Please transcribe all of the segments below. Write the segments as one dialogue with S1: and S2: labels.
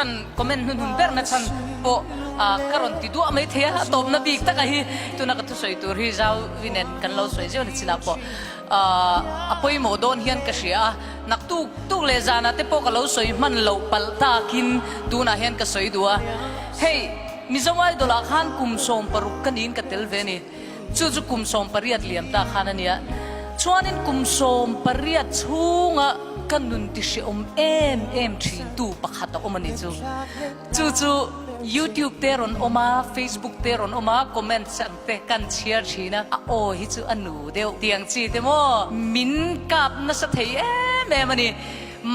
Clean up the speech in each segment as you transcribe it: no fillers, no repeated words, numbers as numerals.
S1: Kan comment hnuhnun ber na chhan pawh ka rawn ti duah mai thei a, a tawpna bik taka hi tuna ka thusawi tur hi Zauvi nen kan lo sawi zeuh ni chinah pawh a pawimawh dawn hian ka hria a, naktuk tuk leh zanah te pawh ka lo sawi hman loh palh takin tunah hian ka sawi duh a, hei Mizo Idol ah khan kum 16 ka niin ka tel ve a ni. Chu chu kum 18 liam ta khan a nia. Chuanin kum 18 chhunga ka nun ti hrehawm em em thin tu pakhat a awm a ni chu. Chu chu YouTube te rawn awm a, Facebook te rawn awm a, comments ang te kan chhiar thin a, a aw hi chu a nu deuh tiang chi te maw min kap nasa thei em em a ni.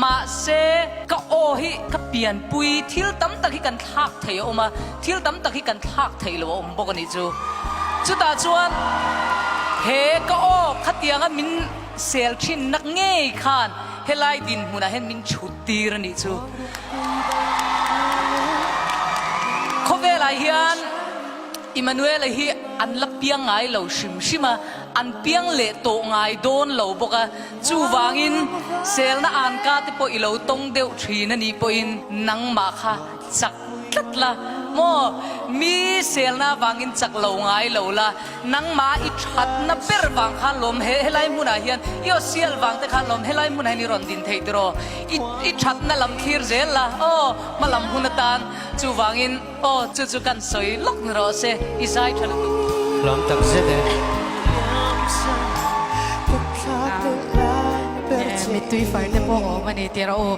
S1: Mahse, ka aw hi ka pianpui thil tam tak hi kan thlak thei a awm a, thil tam tak hi kan thlak theih lo a awm bawk a nih chu. Chutah chuan he ka aw khatianga min sel thin nak ngei khan helai dinhmunah hian min chhut tir a nih chu. Khawvelah hian Immanuela hi an la piang ngai lo hrim hrim a, an piang leh tawh ngai dawn lo bawk a. Chuvangin, selna anka te pawh i lo tawng deuh thin a nih pawhin nangmah kha chak tlat la maw? Mi selna avangin chak lo ngai lo la, nangmah i thatna ber vang khan lawm he helai hmunah hian i aw sial vang te khan lawm helai hmunah hian i rawn din theih tiraw? I i thatna lam thlir zel la aw hma lam hun atan chuvangin Aw, chu chu kan sawi lawk ni rawh se, i zai tha lutuk.
S2: Hlawm tak zet e.
S3: Mittui far te pawh awm a ni tih rawh u.